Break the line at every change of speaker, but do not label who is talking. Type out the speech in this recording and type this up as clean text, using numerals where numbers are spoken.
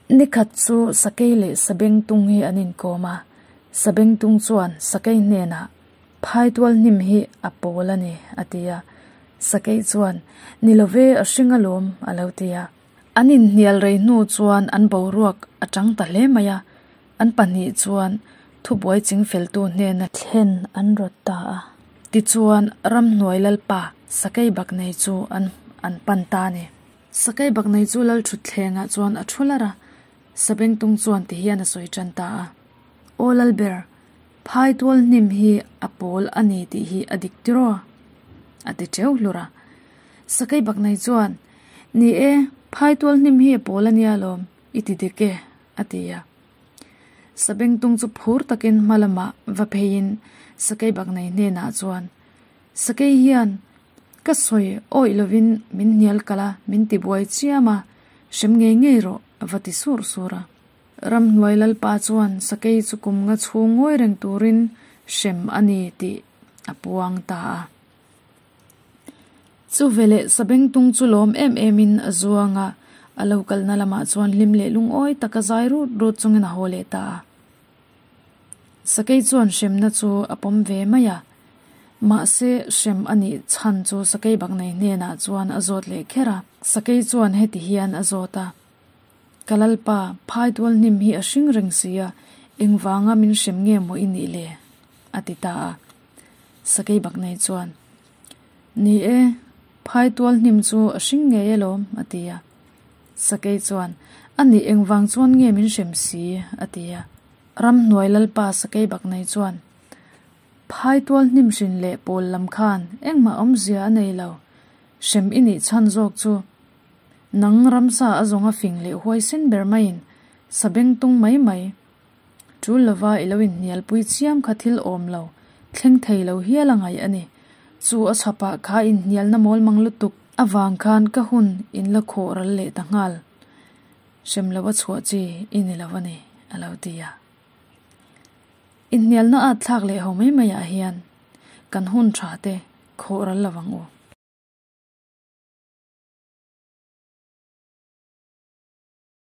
Nikhat chu Sakei leh Sabengtung hi an inkawm a, Sabengtung chuan Sakei hnenah, Phaitual hnim hi a pawl a ni, a ti a. Sakei chuan, Ni lo ve, a hring alawm, a lo ti a. An inhnial rei hnu chuan an boruak a chang ta hle mai a, an pahnih chuan thubuai chingfeltu hnena thlen an rawt ta a. Tichuan, ramhnuai lalpa Sakei Baknei chu an an pan ta a ni. Sakei Baknei chu lal thutthlengah chuan a thu lar a, Sabengtung chuan ti hian a sawi tan ta a. Aw Lalber, Phaitual hnim hi a pawl a ni tih hi a dik tiraw? A ti teuh hlur a. Sakei Baknei chuan, Ni e, Phaitual hnim hi a pawl a nia lawm, i ti dik e, a ti a. Sabengtung chu phur takin hma lamah va pheiin Sakei Baknei hnenah chuan, Sakei hian ka sawi awih lovin min hnial kalh a, min ti buai chiam a, hrem ngei ngei rawh, va ti sur sur a. Ramhnuai Lalpa chuan sakei chu kum nga chhung ngawi reng turin hrem a ni tih a puang ta a. Chu veleh Sabengtung chu lawm em emin a zuang a, a lo kalna lamah chuan hlim leh lungawi taka zai rut rut chungin a haw leh ta a. Sakei chuan hremna chu a pawm ve mai a, mahse hrem a nih chhan chu sakei baknei hnenah chuan a zawt leh kher a. Sakei chuan heti hian a zawt a. Ka Lalpa, phaitual hnim hi a hring reng si a, engvanga min hrem nge maw i nih le? a ti ta a. Sakei Baknei chuan, Ni e, phaitual hnim chu a hring ngei alawm, a ti a. Sakei chuan, A nih engvang chuan nge min hrem si? a ti a. Ramhnuai Lalpa Sakei Baknei chuan, Phaitual hnim hrin leh pawl lam khan engmah awmzia a nei lo, hrem i nih chhan zawk chu Nang ramsa a zawng a fing leh huai sen ber maiin sabeng tung mai mai. Tul lova i lo inhnialpui chiam kha thil awm lo, thleng thei lo hial a ngaih a ni. Chu a chhapah kha inhnialna mawl mang lutuk avang khan ka hun in la khawh ral leh ta nghal. Hrem lo a chhuah chi i ni lo a ni, a lo ti a. Inhnialna at thlak leh ho mai maiah hian kan hun tha te khawh ral lo ang u.